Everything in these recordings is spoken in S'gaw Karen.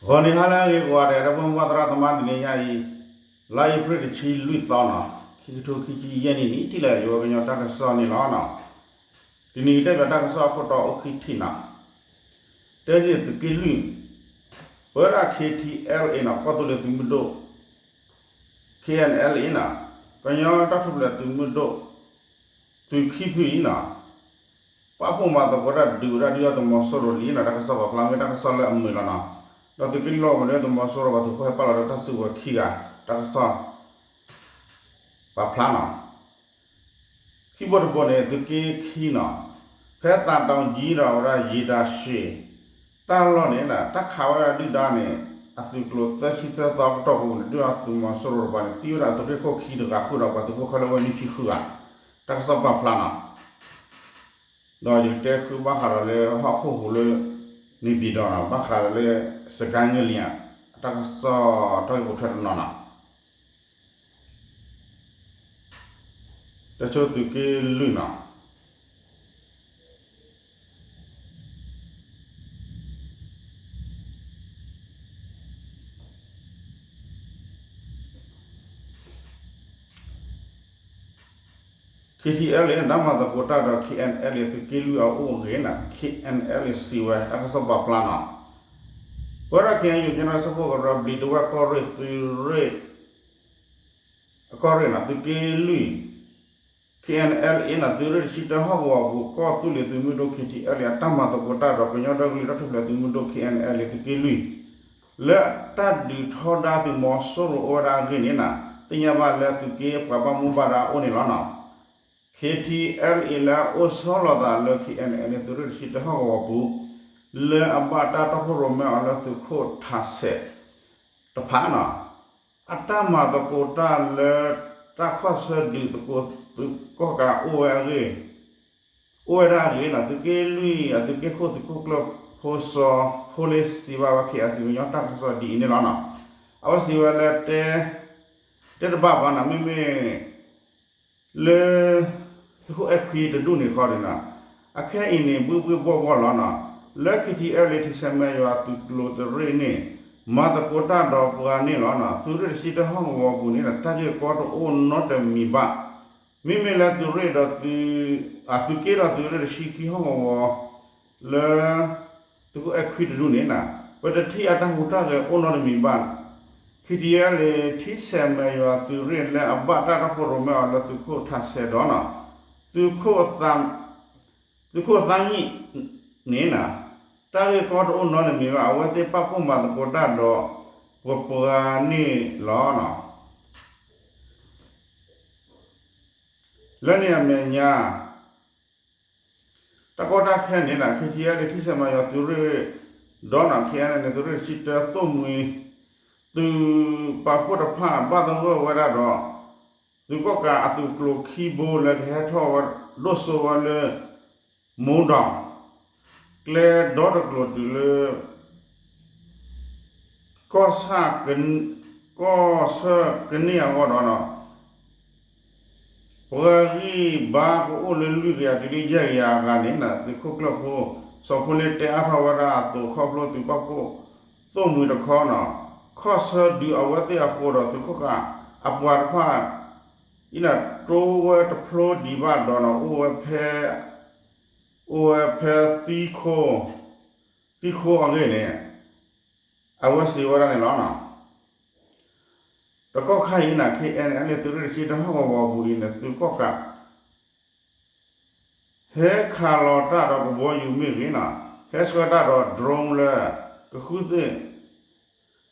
ဂီၤနံၤဟါလၢအဂ့ၤကိးဂၤဒဲး ဒီပုၢ်ဝဲၢ်သရၣ်သမါ တနံၤညါအံၤ လါအ့ဖြ့ၣ်တဆံလွံၢ်သီနီၤ, ခံကထိခံဆံယဲၢ်နံၣ်န့ၣ် ထံၣ်လိာ်ယဝဲကညီတၢ်ကစီၣ်န့ၣ်လီၤနီၤ. တနံၤအံၤတဲဘၣ်တၢ်ကစီၣ်အခိၣ်တီအိၣ်ခံထံၣ်နီၤ, တဲန့ၣ်သုးက့လွံၢ်, ပဝဲဒၣ် K T L A နီၤ, ကီၢ်သူလ့ၤသုးမုၢ်ဒိၣ် K N L A နီၤ, ကညီတၢ်ထူၣ်ဖျဲးသုးမုၢ်ဒိၣ် သုးခံဖုအံၤနီၤ, ပာ်ဖှိၣ်မၤသကိးတၢ်ဒုးဝဲဒၣ်ဒုၣ်ဒါသုးမီၤစိရိၤလံနီၤ, တၢ်ကစီၣ်ပာ်ဖျါမ့ၢ်တၢ်ကစီၣ်လၢအမုာ်လီၤနီၤ. ဒီးသုးက့လွံၢ်အပူၤန့ၣ် သုးမီၤစိရိၤပှၤသုးဖိဟဲပာ်လီၤဒီးတၢ်စုကဝဲၤခံဂၤ, တၢ်ကစီၣ်ပာ်ဖျါနီၤ. ခံဘိတဘိန့ၣ် သုးက့ခံနီၤ, ဖဲသးတီၤကံဒီးဝဲဒၣ်ယံၤတၢ်ရှ့ၣ် တၢ်လီၢ်န့ၣ် တၢ်ခးဝဲဒၣ်ဒုၣ်ဒါန့ၣ် အသုးကျိၤသၢဆံသၢသီကတီၢ်ပူၤန့ၣ် ဒုၣ်ဒါသုးမီၤစိရိၤတပၤန့ၣ် သံဝဲဒၣ်အသုးရ့ၣ်ခိၣ်ခံတဂၤဃုာ်ဒီးပှၤသုးဖိခဲလၢာ်ဝဲနွံဆံဃုဂၤ, တၢ်ကစီၣ်ပာ်ဖျါနီၤ. ဒီးယကတဲဃုာ်ဘၣ်ဃးဒီးလၢဟီၣ်ခိၣ်ဟူးလၢ နေပြည်တော်နီၤ, ဘၣ်ဃးဒီးလၢ စစ်ကိုင်းငလျင် တၢ်ကစီၣ်တၢ်ဂ့ၢ်ပိာ်ထွဲတနီၤနီၤ. တၢ်ဆိသုးက့လွံၢ်နီၤ, K T L A န့ၣ် တၢ်မၤသကိးတၢ်ဒီး K N L A သုးက့လွံၢ်အအိၣ်အဂ့ၢ်န့ၣ် K N L A စံးဝဲ တၢ်ကစီၣ်ပာ်ဖျါနီၤ. ပဝဲဒၣ် K N U ကညီဒီကစၢ်ဖိကရၢ ဘျံးတဝဲၢ်ကီၢ်ရ့ၣ်သုးရ့ၣ် ကီၢ်ရ့ၣ်နီၤ, သုးက့လွံၢ် K N L A နီၤ, သုးရ့ၣ်တဆံတၢဟီၣ်ကဝီၤပူၤ ကီၢ်သူလ့ၤသုးမုၢ်ဒိၣ် K T L A အတၢ်မၤသကိးတၢ်ဒီး ကညီဒီကလုာ်တၢ်ထူၣ်ဖျဲးသုးမုၢ်ဒိၣ် K N L A သုးက့လွံၢ် လၢတၢ်ဒုးထီဒါသုးမီၤစိရိၤအိၣ်ဝဲဒၣ်အဂ့ၢ်န့ၣ်နီၤ, သ့ၣ်ညါဘၣ်လၢသုးက့ပှၤဘၣ်မူဘၣ်ဒါအိၣ်န့ၣ်လီၤနီၤ. K T L A လၢအအိၣ်ဆီလီၤသးလၢ K N L A သုးရ့ၣ်တဆံတၢဟီၣ်ကဝီၤပူၤ လၢအဘၣ်တၢ်တီခိၣ်ရိၣ်မဲအီၤလၢသုးခိၣ်ထးဆဲးတဖၣ်နီၤ, အတၢ်မၤသကိးတၢ်လၢတၢ်ခီၣ်ဆၢဒုးသကိးသုးကီၣ်ကးအိၣ်ဝဲအဂ့ၢ်, အိၣ်ဝဲဒၣ်အဂ့ၢ်နီၤ, သုးက့လွံၢ်အသုးက့ခိၣ်သုးခိၣ်ကျၢၢ်ဖိစီၤဖိလ့စံးဘၣ်ဝဲ K I C ကညီတၢ်ကစီၣ်ဒ်အံၤန့ၣ်လီၤနီၤ. အဝဲစံးဝဲလၢ တဲတဘၣ်ဘၣ်နီၤ, မ့မ့ၢ် လၢ သုးခိၣ်အဲၣ်ခွံတဒူၣ်န့ၣ်ဃီန့ၣ်နီၤ, အခဲအံၤန့ၣ် ဘှ့ၣ်ဘှ့ၣ်ဘှီၣ်ဘှီၣ်လီၤနီၤ. လၢ K T L A ထံဆဲးမဲာ်ယွၤသုးကျိၤတရ့ၣ်န့ၣ် မၤသကိးတၢ်ဒီးပှၤန့ၣ်လီၤနီၤ. သုးရ့ၣ်တဆံတၢဟီၣ်ကဝီၤပူၤန့ၣ် တၢ်ဂ့ၢ်ကီတအိၣ်နီတမံၤဘၣ်. မ့မ့ၢ်လၢသုးရ့ၣ်ဒီးသုး, အသုးက့ဒီးသုးရ့ၣ်တဆံခံဟီၣ်ကဝီၤ လၢ သုးခိၣ်အဲၣ်ခွံတဒူၣ်န့ၣ်နီၤ, ပတထံၣ်အတၢ်ဟူးတၢ်ဂဲၤအိၣ်နီတမံၤဘၣ်. K T L A ထံဆဲးမဲာ်ယွၤသုးရ့ၣ်လၢအဘၣ်တၢ်တီခိၣ်ရိၣ်မဲအီၤလၢသုးခိၣ်ထးဆဲးဒီးနီၤ, သုးခိၣ် သုးခိၣ်သါနံၣ်န့ၣ်နီၤ, တၢ်ဂ့ၢ်ကီတအိၣ်နီတမံၤဘၣ်. အဝဲသ့ၣ်ပာ်ဖှိၣ်မၤသကိးတၢ်ဒီး ပှၤပှၤန့ၣ်လီၤနီၤ. လၢန့ၣ်အမဲာ်ညါ တၢ်ကီတၢ်ခဲန့ၣ်နီၤ, K T L A ထံဆဲးမဲာ်ယွၤသုးရ့ၣ် ဒီးနီၤ K N L A သုးရ့ၣ်တဆံတၢသိၣ်မှံၤ သုးပာ်ဖှိၣ်တဖၣ်ဘၣ်သဂၢၢ်ဝဲဒၣ်ဒီး သုးကီၣ်ကးအသုးကျိၤခံဘိလၢကဟဲထီၣ်ဝဲဒိၣ်စိဝဲလၢ မူဒီး ကျဲဒီတကျိၤတုၤလၢ ကီၢ်ဆၣ်, ကီၢ်ဆၢကန့ၢ်အဂီၢ်ဒီးနီၤ, ပှၤဂံၢ်ဘါကအိၣ်လၢလွံၢ်ကယၤတုၤလၢယဲၢ်ကယၤအဂၤန့ၣ်နီၤ, သုးခိၣ်ကျၢၢ်ဖိ စီၤဖိလ့တဲအါထီၣ်ဝဲဒၣ်အသိးခီဖျိသုးပာ်ဖှိၣ်သိၣ်မှံၤတခီနီၤ, ခီၣ်ဆၢဒုးအဝဲသ့ၣ်အဃိဒီး သုးကီၣ်ကးအပှၤတဖၣ် အံၤနီၤ တိဝဲတဖျိဒံးဘၣ်ဒီးနီၤ, အိၣ်ဝဲဖဲ အိၣ်ဝဲဖဲသံခိ, သံခိအဂ့ၢ်န့ၣ် အဝဲစံးဝဲဒၣ်န့ၣ်လီၤ. တကီၢ်ခါအံၤန့ၣ် K N L A သုးရ့ၣ်တဆံတၢဟီၣ်ကဝီၤပူၤအံၤန့ၣ် သုးကီၣ်ကး ဟဲခးလီၤတၢ်ဒီးကဘီယူၤမ့ၢ်ဂ့ၤနီၤ, ဟဲဆှၢတၢ်ဒီး drone လၢ ကဃုသ့ၣ်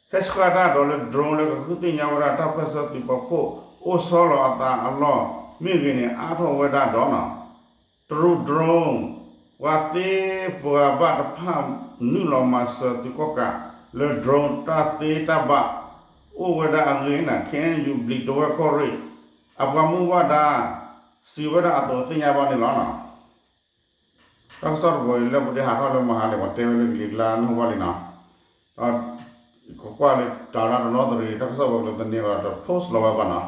ဟဲဆှၢတၢ်ဒီးလၢ drone လၢကဃုသ့ၣ်ညါဝဲဒၣ်တၢ်ပၢၢ်ဆၢသုးပာ်ဖှိၣ် အိၣ်ဆီလီၤအသးအလီၢ်မ့ၢ်ဂ့ၤန့ၣ် အါထီၣ်ဝဲဒၣ်ဒီးနီၤ, တရူး drone ပှၤသ့ပှၤဘၣ်တဖၣ် နုာ်လီၤမၤစၢၤသုးကီၣ်ကး လၢ drone တၢ်သ့တၢ်ဘၣ် အိၣ်ဝဲဒၣ်အဂ့ၢ်န့ၣ် K N U ဘျံးတဝဲၢ်ကီၢ်ရ့ၣ် အပှၤမူဘၣ်ဒါ စံးဝဲဒၣ်အသိးသ့ၣ်ညါဘၣ်န့ၣ်လီၤ. တၢ်ကစီၣ်တဘိအံၤ လၢပတဟးထီၣ်လၢမဟါလံ ပှၤတဲဝဲလၢကလံၤကျါနၢ်ဟူဘၣ်လံနီၤ, ကကွၢ်လၢတၢ်ရၢတနီသရံး တၢ်ကစီၣ်ပှၤကျိၤသန့ၤဒီး post လီၤဝဲဘၣ်နီၤ,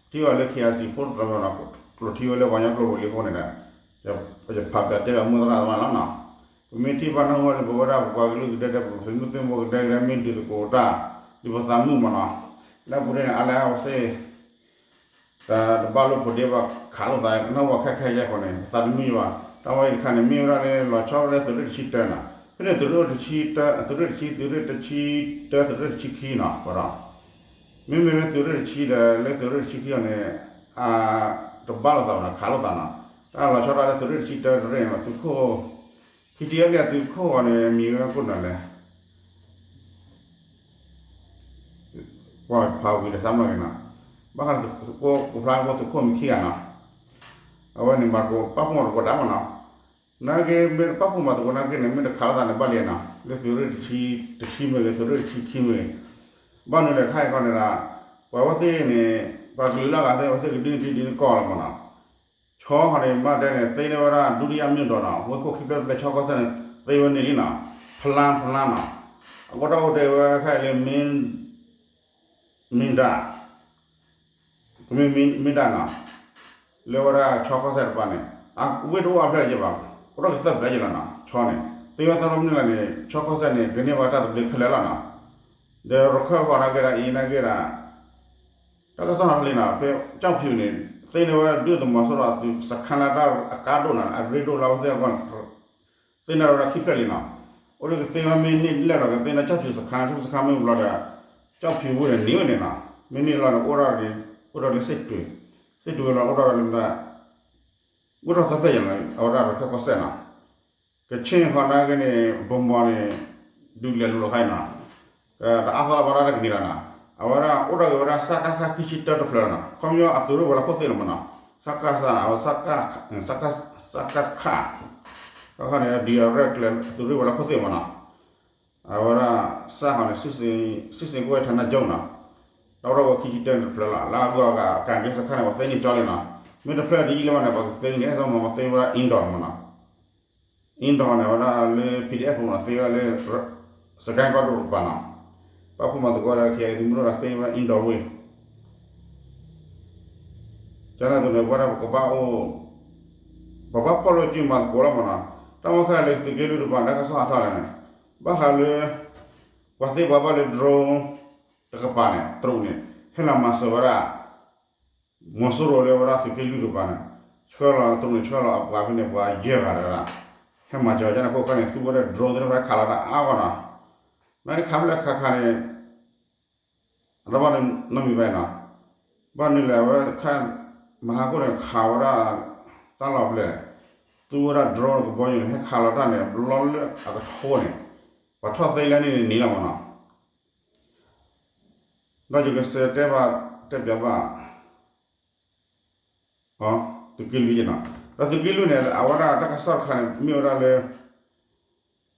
ထံၣ်ဝဲလၢ K I C post လီၤဝဲနီၤ, ကျိးထံဝဲလၢပှၤကညီကျိာ်ပူၤလံအဃိန့ၣ်ဒီး ယဖးပျးတဲဘၣ်မိၢ်သရၣ်မးလီၤနီၤ. ပမ့ၢ်ထံၣ်ဘၣ်နၢ်ဟူဘၣ်လၢပဝဲဒၣ်ပပှၤကလုာ်ကဒဲကဒဲ ပသုးမုၢ်သံၣ်ဘိကဒဲကဒဲ မ့ၢ်ဒုးသကိးတၢ် ဒ်ပသးမုာ်မးနီၤ, လၢအပူၤန့ၣ် အါလၢအဝဲသ့ၣ် တၢ်တဘၣ်လိာ်ဖိးဒ့ဘၣ်ခးလိာ်သး နၢ်ဟူဘၣ်ခဲခဲအံၤအဃိန့ၣ် ပသးတမုာ်ဘၣ်. တၢ်ဝဲအံၤတခါန့ၣ် မ့ၢ်ဝဲဒၣ်လၢလီၤဆီဒၣ်လၢသုးရ့ၣ်တဆံတၢနီၤ, ဖဲန့ၣ်သုးရ့ၣ်တဆံတၢ သုးရ့ၣ်တဆံ သုးရ့ၣ်တဆံတၢ သုးရ့ၣ်တဆံခံနီၤ ပဒီး မ့မ့ၢ်လၢသုးရ့ၣ်တဆံဒီး လၢသုးရ့ၣ်တဆံခံအံၤန့ၣ် တဘၣ်လိာ်သးဘၣ်နီၤ ခးလိာ်သးနီၤ. တၢ်လီၤဆီဒၣ်လၢသုးရ့ၣ်တဆံတၢတရ့ၣ်န့ၣ် သုးခိၣ် ခံထံၣ်အလံ သုးခိၣ်အံၤန့ၣ် မံၤဝဲကိးနၤလဲၣ် ကွၢ်ဖးဝံၤဒီးသးမနီၤက့ၤနီၤ, ဘၣ်ဃးသုးခိၣ် ကိးဖျါကိးသုးခိၣ်မံၤခံဂၤနီၤ, အဝဲန့ၣ်မၤသကိး ပာ်ဖှိၣ်မၤသကိးတၢ်မနီၤ, နာ်က့မ့ၢ်တပာ်ဖှိၣ်မၤသကိးနာ်က့န့ၣ် မ့ၢ်တခးလိာ်သးန့ၣ်ဘၣ်လံနီၤ လၢသုးရ့ၣ်တဆံ တဆံမ့ၢ်ဂ့ၤ သုးရ့ၣ်တဆံခံမ့ၢ်ဂ့ၤ, ဘၣ်မနုၤလဲၣ်ခါအံၤခီန့ၣ်ဒီး ပှၤဝဲသ့ၣ်န့ၣ် ပှၤကလုာ်လၢအဂၤသ့ၣ် အဝဲသ့ၣ်ကဒုးနထံဒုးနကီၢ်လီၤမနီၤ ဆီဃီန့ၣ် ဘၣ်တဲန့ၣ် သ့န့ၢ်ဝဲဒၣ် ဒုတိယမြို့တော် နီၤ, ဝ့ၢ်ခိၣ်ခံဖျၢၣ်တဖျၢၣ်ဆီခီၣ်စဲၣ်န့ၣ် သ့ဝဲန့ၣ်လံနီၤ, ဖလါ ဖလါနီၤ, အကီတၢ်အိၣ်တဲဝဲခဲအံၤလၢ မ့ၢ်ဒၣ် ကမ့ၢ်မ့ၢ်ဒၣ်နီၤ, လၢဝဲဒၣ်ဆီခီၣ်စဲၣ်တပၤန့ၣ် ဝ့ၢ်တအိၣ်အဖျၢၣ်ယဲဘၣ်, အိၣ်ထီၣ်ကသၢဖျၢၣ်ယဲလီၤနီၤ, ဆီန့ၣ် သ့ဝဲသၢဖျၢၣ်မနုၤလဲၣ်န့ၣ် ဆီခီၣ်စဲၣ်န့ၣ် ကန့ၢ်ဝဲတၢ်သဘျ့ခဲလၢာ်လီၤနီၤ, ဒီးရခၢၣ်ဃီနာ်က့ဒီး အံၤနာ်က့ဒီး တၢ်ကစီၣ်ဟးထီၣ်လံနီၤ, ဖဲကၠီၣ်ဖၠူးန့ၣ် သ့န့ၢ်ဝဲဒုၣ်ဒါသုးမီၤစိရိၤအသုးစခါလၢတၢ်အကါဒိၣ်နီၤ အရ့ဒိၣ်လၢအဝဲသ့ၣ်အဂီၢ်န့ၣ် သ့န့ၢ်ဝဲဒၣ်ခံဖျၢၣ်လံနီၤ, အိၣ်ဒီးကသ့ဝဲမ့ၢ်န့ၢ်လဲၢ်လီၤ ကသ့န့ၢ်ကၠီၣ်ဖၠူးစခါ ကၠီၣ်ဖၠူးစခါမ့ၢ်ဘျီဒီး ကၠီၣ်ဖၠူးဝ့ၢ်န့ၣ်န့ၢ်ဝဲန့ၣ်နီၤ, မ့ၢ်န့ၢ်လီၤန့ၣ် အိၣ်ဒီး အိၣ်ဒီးလၢစ့ၣ်တွ့ၤ, စ့ၣ်တွ့ၤလီၤအိၣ်ဒီးလၢ အိၣ်ဒီးသၢဖျၢၣ်ယဲနီၤ အဝဲဒၣ်ရခၢၣ်ကီၢ်စဲၣ်နီၤ ကခ့ၣ်ဃီနာ်က့န့ၣ် ဗန်းမော်န့ၣ် ဒုးလဲၤလူၤလီၤခါအံၤနီၤ, တအါသီဘၣ်တၢ်တကနံၤလီၤနီၤ, အဝဲဒၣ်အိၣ်ထီၣ်က့ၤဝဲဒၣ် စကခ ခံဆံတၢတဖျၢၣ်လီၤနီၤ, ခီပညီအသုးရ့ၣ်ဝဲၤလီၢ်ခိၣ်သ့ၣ်လီၤမးနီၤ, စကစ အဝဲ စကခ ခီခီန့ၣ် ဒ်အရဲၣ်ကျဲၤသုးရ့ၣ်ဝဲၤလီၢ်ခိၣ်သ့ၣ်မးနီၤ, အဝဲဒၣ် စကခ န့ၣ် စစ်ဆင်ရေးကွပ်ကဲဌာနချုပ်နီၤ, တၢ်အိၣ်ထီၣ်ဝဲခံဆံတၢတဖျၢၣ်လီၤ, လၢအဂုၤအဂၤ ကၣ်က့စခါန့ၣ် ပှၤသ့န့ၢ်ကၠီလံနီၤ, မ့ၢ်တဖျၢၣ်ဒ်အံၤလၢၤဘၣ်န့ၣ် ပှၤကသ့န့ၢ် မ့ၢ်သ့ဝဲဒၣ် အ့ဒီးမးနီၤ အ့ဒီးန့ၣ် အဝဲဒၣ်လၢ PDF ဖိမး သ့ဝဲဒၣ်လၢ စကဲကီၢ်ဒိၣ်တကပၤနီၤ, ပာ်ဖှိၣ်မၤသကိးဒီး ခဲအံၤသုးမုၢ်ဒိၣ်ဒီးသ့ဝဲဒၣ် အ့ဒီးဝ့ၢ် ကန့ၣ်အသိးန့ၣ် ပဝဲဒၣ်ပကဘၣ်အိၣ် ပဘၣ်ဖီၣ်လိာ်စုမၤသကိးလီၤမးနီၤ, တၢ်မ့ၢ်ခဲလၢာ်သုးက့လွံၢ်တကပၤ တၢ်ကစီၣ်ဟးထီၣ်လဲၣ်န့ၣ်, ဘၣ်ဃးလၢ ပှၤသ့ပှၤဘၣ်လၢ drone တကပၤန့ၣ် တရူးန့ၣ် ဟဲလီၤမၤစၢၤဝဲဒၣ် မီၤစိရိၤလၢဝဲဒၣ်သုးက့လွံၢ်တကပၤန့ၣ်, ဆှၢလီၤတရူးန့ၣ် ဆှၢလီၤအပှၤဖဲန့ၣ် ပှၤယဲၢ်ဂၤဒီး ဟဲမၤစၢၤဝဲဒၣ်န့ၣ် အဃိခါန့ၣ် သူဝဲဒၣ် drone သ့ၣ်တဖၣ်ဟဲခးလီၤတၢ်အါဂီၢ်နီၤ, နာ်က့ခးဖဲလဲၣ်ခးခးန့ၣ် အတဘၣ်နီတမံၤဘၣ်နီၤ, ဘၣ်မနုၤလဲၣ် အဝဲခါ မဟါခိၣ်န့ၣ် ခးဝဲဒၣ် တၢ်လီၤပျဲၢ်, သူဝဲဒၣ် drone ကဘီယူၤန့ၣ် ဟဲခးလီၤတၢ်န့ၣ် ဘျီလၢအကထိန့ၣ် ပှၤထီၣ်သ့လၢန့ၣ်န့ၣ်လီၤမးနီၤ, ဒီးယကစံးတဲဘၣ် တဲပျးဘၣ် သုးက့လွံၢ်နီၤ, ဒီးသုးက့လွံၢ်န့ၣ် အဝဲဒၣ်တၢ်ကစီၣ်တခါန့ၣ် မ့ၢ်ဝဲဒၣ်လၢ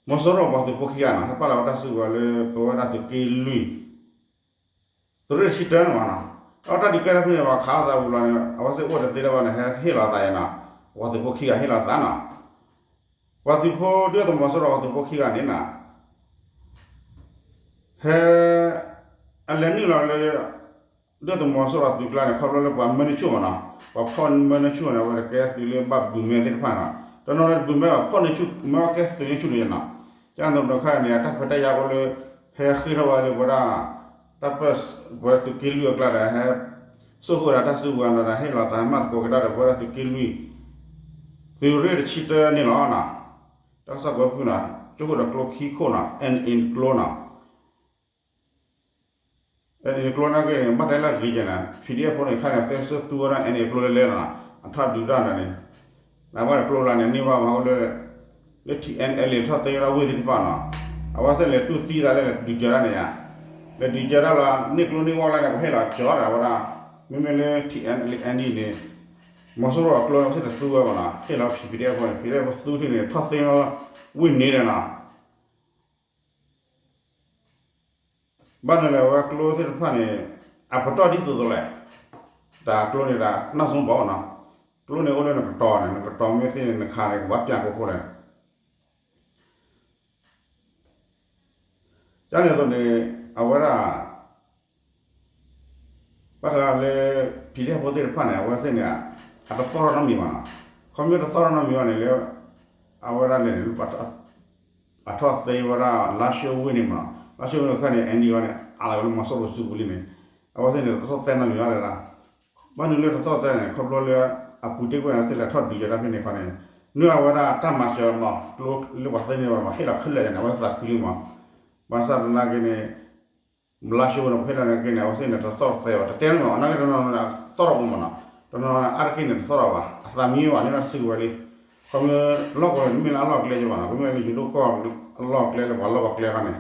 မီၤစိရိၤပှၤသုးဖိခံဂၤနီၤ ဟဲပာ်လီၤဝဲတၢ်စုကဝဲၤလၢ ပဝဲဒၣ်သုးက့လွံၢ် သုးရ့ၣ်တဆံတၢန့ၣ်မးနီၤ, ဒီးတၢ်ဒုးကဲထီၣ်ဖဲန့ၣ် ပှၤခးလိာ်သးဝံၤလီၤန့ၣ် အဝဲသ့ၣ်အိၣ်တသ့လၢၤဘၣ်န့ၣ် ဟဲဟ့ၣ်လီၤသးယဲနီၤ, ပှၤသုးဖိခံဂၤဟ့ၣ်လီၤသးနီၤ, ပှၤသုးဖိဒုၣ်ဒါသုးမီၤစိရိၤပှၤသုးဖိခံဂၤန့ၣ်နီၤ ဟဲ အလဲၤနုာ်လီၤလၢ ဒုၣ်ဒါသုးမီၤစိရိၤသုးကျါန့ၣ် ခီဖျိလၢပှၤမၢန့ၢ်ဆူၣ်မးနီၤ, ပှၤဖီၣ်မၢန့ၢ်ဆူၣ်န့ၣ် အဝဲကဲသုးလၢဘၣ်ဘုးမဲသ့ၣ်တဖၣ်န့ၣ်နီၤ, တနီၤန့ၣ်တဘုးမဲဘၣ် ဖီၣ်န့ၢ်ဆူၣ် မ့ၢ်ဝဲကဲသုးန့ၢ်ဆူၣ်န့ၣ်နီၤ, ကန့ၣ်တခါန့ၣ် အတၢ်ခွဲးတၢ်ယာ်အိၣ်လၢ ဟဲဃ့ထီၣ်ဝဲလၢပဝဲဒၣ် တၢ်ပၢၢ် ပဝဲသုးက့လွံၢ်အကျါဒီး ဟဲ စိာ်ဃုာ်ဝဲဒၣ်တၢ်စုကဝဲၤဒီး ဟ့ၣ်လီၤသးမၤသကိးကဒါဒီး ပဝဲဒၣ်သုးက့လွံၢ် သုးရ့ၣ်တဆံတၢန့ၣ်လီၤနီၤ, တၢ်ကစီၣ်ကွဲဖုနီၤ, ကၠိဃုာ်ဒီးကျိခံခိၣ်နီၤ, အဲၣ်အံၤကျိနီၤ အဲၣ်အံၤကျိနာ်က့န့ၣ် ဘၣ်တဲလၢအဂ့ၤကဲန့ၣ် PDF ဖိန့ၣ်ခါန့ၣ် သ့စၢ်သူဝဲဒၣ် အဲၣ်အံၤကျိ လဲၤလဲၤနီၤ, အထီၣ်ဒုးတၢ်န့ၣ်န့ၣ်, နဘၣ်ကျိလၢန့ၣ် န့ၢ်ဘၣ်မၤအိၣ်လၢ လၢ ထံၣ်အဲၣ်အဲၣ်လ့ၣ် ထီၣ်သ့ဝဲဒၣ်ဝ့ၢ်သ့ၣ်တဖၣ်နီၤ, အဝဲသ့ၣ်လဲၤတူၢ်သံသးလၢလဲၤဒုးကဲဒၣ်န့ၣ်ဧါ, လဲၤဒုးကဲဒၣ်လီၤ န့ၢ်ကျိန့ၢ်ဝီလၢန့ၣ် ပဟ့ၣ်လီၤကၠီဒီးဝဲဒၣ်, မ့မ့ၢ်လၢ ထံၣ်အဲၣ်အဲၣ်လ့ၣ်န့ၣ် မီၤစိရိၤအကျိန့ၣ် အဝဲသ့ၣ်တသူဝဲဘၣ်နီၤ, ဟ့ၣ်လီၤ PDF ဖိန့ၣ် PDF ဖိသူထံၣ်န့ၣ် ထီၣ်သ့ဝဲဝ့ၢ်န့ၣ်ဒီးနီၤ ဘၣ်န့ၣ်လဲၣ် အဝဲကျိသ့ၣ်တဖၣ်န့ၣ် အပတီၢ်ဒ်သိးသိးလဲၣ်, တၢ်ကျိန့ၣ်ဒၣ် နောက်ဆုံးပေါ်နီၤ, ကျိန့ၣ်အိၣ်လၢနကတီၤန့ၣ် နကတီၤမ့ၢ်သ့န့ၣ် နခးန့ၣ် ကဘၣ်ပျၢ်ကိခိၣ်လဲၣ်, ကန့ၣ်အသိးန့ၣ် အဝဲဒၣ် ဘၣ်ဃးလၢ PDF ဖိသ့ၣ်တဖၣ်န့ၣ် အဝဲသ့ၣ်န့ၣ် အတသီၣ်ထီၣ်နီတမံၤဘၣ်နီၤ, ခီဖျိတသီၣ်ထီၣ်နီတမံၤဘၣ်န့ၣ်လၢ အဝဲဒၣ်လဲၣ်န့ၣ် လၢ အထီၣ်သ့ဝဲဒၣ် လါၡိဝ့ၢ်န့ၣ်မးနီၤ, လါၡိဝ့ၢ်န့ၣ်ခါန့ၣ် အၣ်ဒံၣ်ဝဲန့ၣ် အးလီၤဝဲလၢမီၤစိရိၤစုပူၤလံန့ၣ်, အဝဲသ့ၣ်န့ၣ် တသီၣ်သဲနီတမံၤဘၣ်ဒၣ်, ဘၣ်မနုၤလၢတသီၣ်သဲန့ၣ် ခီဖျိလၢ အပူၤတ့ၢ်ကွံာ်န့ၣ် သ့ၣ်လဲၤထီၣ်ဒုးယၤဒၣ်ဖဲန့ၣ်ခီန့ၣ်, နုာ်အဝဲဒၣ်တၢ်မၤစၢၤမး ကျိလၢပှၤသ့န့ၢ်ဝဲမး ဟ့ၣ်လီၤခဲလၢာ်ယၤန့ၣ် အဝဲသးခုလံမး, ဘၣ်ဆၣ်သနာ်က့န့ၣ် လါၡိဝ့ၢ်န့ၣ် ပှၤဟ့ၣ်လီၤန့ၣ်က့န့ၣ် အဝဲသ့ၣ်န့ၣ် တသီၣ်တသဲဘၣ် တတဲန့ၣ်မး နာ်က့တနီၤနီၤသီၣ်ထီၣ်ပူၤမးနီၤ, တနီၤအါတက့ၢ်န့ၣ် တသီၣ်ထီၣ်ဘၣ် အသးမံဘၣ်န့ၣ် တၢ်စုကဝဲၤလံ, ခီဖျိလီၢ်ကဝီၤန့ၣ် တမ့ၢ်လၢအလီၢ်ကျဲယဘၣ်နီၤ ကမ့ၢ်လၢယိၤဒိၣ်ကီၢ်အလီၢ်ကျဲလၢပှၤလီၢ်ပှၤကျဲခီန့ၣ်,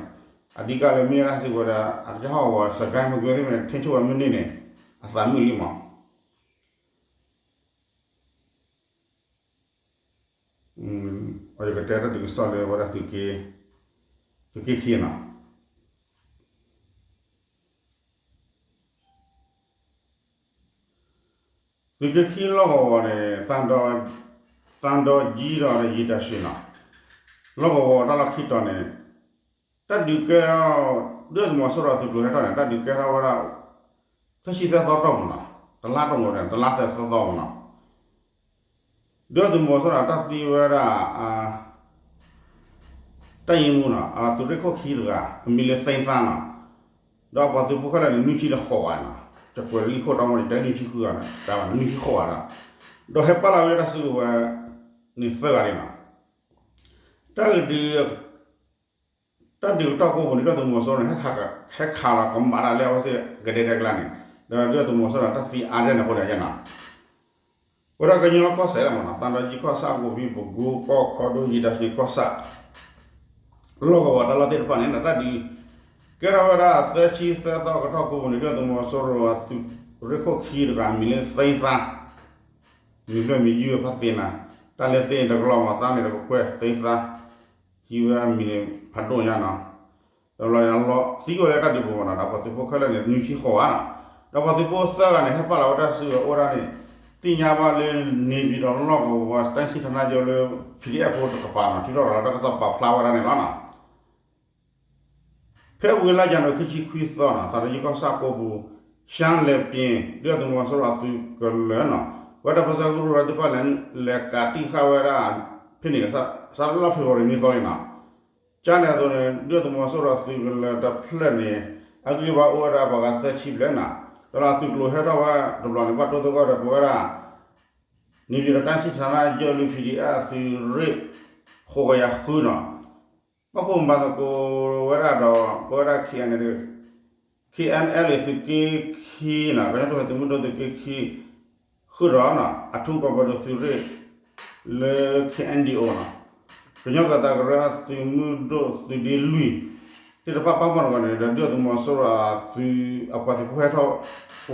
အဓိကလၢမ့ၢ်တၢ်စုကဝဲၤဒီး အကစၢ်ဟီၣ်ကဝီၤ စကဲမုၢ်က့သ့ၣ်မ့ၢ် ထိန်းချုပ်ဝဲမ့ၢ်န့ၢ်န့ၣ် အသးမုာ်လံမး အယကတဲတၢ်ဒုးကစီၣ်လၢဝဲဒၣ်သုးက့ခံနီၤ, သုးက့ခံလီၢ်ကဝီၤန့ၣ် သံတောင်ကြီးဒီး ရေတာရှည်နီၤ, လီၢ်ကဝီၤတၢ်လီၢ်ခံတီၤန့ၣ် တၢ်ဒုးကဲထီၣ် ဒုၣ်ဒါသုးမီၤစိရိၤအသုးကျိၤဟဲထီၣ်န့ၣ် တၢ်ဒုးကဲထီၣ်ဝဲဒၣ် သၢဆံသၢသီတီၢ်မးနီၤ, တလါတီၢ်မး တလါသၢသီမးနီၤ, ဒုၣ်ဒါသုးမီၤစိရိၤန့ၣ် တၢ်သံဝဲဒၣ် တၢ်ယံမူနီၤ အသုးရ့ၣ်ခိၣ်ခံတဂၤ အမံၤလၢသ့သါနီၤ, ဒီးပှၤသုးဖိခဲလၢာ်န့ၣ် နွံဆံဒီးဃိးဂၤနီၤ, တကွဲးလံခိၣ်တီမီၤန့ၣ် တနွံဆံဃုဂၤနီၤ တၢ်ဘၣ်နွံဆံဃိးဂၤနီၤ, ဒီးဟဲပာ်လီၤဝဲဒၣ်တၢ်စုကဝဲၤန့ၣ်သၢဂၤန့ၣ်နီၤ, တၢ်ကဒုး တၢ်ဒုးကတီၢ်ကိးပူၤန့ၣ် ဒုၣ်ဒါသုးမီၤစိရိၤန့ၣ် ဟဲခးလီၤကမၣ်တၢ်လၢအဝဲသ့ၣ်ကဒဲဒဲကျါန့ၣ်, ဒီးဒုၣ်ဒါသုးမီၤစိရိၤန့ၣ် တၢ်သံအါဒဲန့ၣ်အဃိန့ၣ်နီၤ, ဝဲဒၣ်ကညီကီၢ်စဲၣ်လီၤမးနီၤ သံတောင်ကြီးကီၢ်ဆၣ် ကိးဘံ ပကိကီၢ်ခီဒိ ရေတာရှည်ကီၢ်ဆၣ် လီၢ်ကဝီၤတၢ်လီၢ်သ့ၣ်တဖၣ်န့ၣ် တၢ်ဒုး ကဲထီၣ်ဝဲဒၣ်သၢဆံသၢသီကတီၢ်ကိးပူၤန့ၣ် ဒုၣ်ဒါသုးမီၤစိရိၤအသုးရ့ၣ်ခိၣ်ခံတဂၤ မံၤလၢသ့သါ မံၤဖျၢၣ်မံၤယုၢ်ဖါသ့နီၤ, တၢ်လဲသ့တကလီၢ်မၤသးန့ၣ် တကကွဲၢ်သ့သါ, ဟံးဝဲအမံၤန့ၣ် ဖးဒိၣ်ညါနီၤ, ဒီးလီၤသံကွံာ်လၢတၢ်ဒုးပူၤမးနီၤ ဒီးပှၤသုးဖိခဲလၢာ်န့ၣ် နွံဆံဃိးဂၤနီၤ, ဒီးပှၤသုးဖိသၢဂၤန့ၣ် ဟဲပာ်လီၤဝဲတၢ်စုကဝဲၤအိၣ်ဒၣ်န့ၣ် သ့ၣ်ညါဘၣ်လၢ နေပြည်တော်လီၢ်ကဝီၤ တိုင်းစစ်ဌာနချုပ်လၢ ပီၣ်ထံၣ်အဲၣ်ဖိတကပၤနီၤ ထုးထီၣ်ရၤလီၤတၢ်ကစီၣ်ပာ်ဖျါဝဲဒၣ်န့ၣ်လီၤနီၤ. ဖဲဝံၤလါယနူၤခံဆံခွံသီနီၤ သံတောင်ကြီးကီၢ်ဆၣ်ကိးပူၤ ရှမ်းလယ်ပြင် ဒုၣ်ဒါသုးမီၤစိရိၤအသုးကလၢၤနီၤ ပဝဲဒၣ်ပှၤစၢဖှိၣ်ကရၢသ့ၣ်တဖၣ်လဲၤ လဲၤကးတံၢ်ဃာ်ဝဲဒၣ် ဖဲန့ၣ် စးထီၣ်လါဖ့ၤဘြူၤအါရံၤနွံသီန့ၣ်နီၤ ကန့ၣ်အသိးန့ၣ် ဒုၣ်ဒါသုးမီၤစိရိၤအသုးကလၢၤတဖျၢၣ်န့ၣ် အဂံၢ်ဘါအိၣ်ဝဲဒၣ်ပှၤဂၤသၢဆံဘျဲၣ်နီၤ ဒီးလၢအသုးကျိၤဟဲထီၣ်ဝဲတဘျီန့ၣ် ဘၣ်တိၢ်သဂီၢ်ဒီးပဝဲဒၣ် နေပြည်တော်တိုင်းစစ်ဌာနချုပ်လၢ ပီၣ်ထံၣ်အဲၣ်အသုးရ့ၣ် ဃိးကယၤဃုနီၤ ပာ်ဖှိၣ်မၤသကိးဝဲဒၣ်ဒီး ပဝဲဒၣ် KNLA KNLA သုးက့ခံနီၤ ကညီတၢ်ထူၣ်ဖျဲးသုးမုၢ်ဒိၣ်သုးက့ခံ ဃုာ်ဒီးနီၤ အထူးကွပ်ကဲသုးရ့ၣ်လၢ KNDO နီၤ ကညီကီၢ်သးကရၢသုးမုၢ်ဒိၣ်သုးဒ့လွံၢ် သ့ၣ်တဖၣ်ပာ်ဖှိၣ်သကိးန့ၣ်ဒီး ဒုၣ်ဒါသုးမီၤစိရိၤအသုးအပှၤသုးဖိဟဲထီၣ်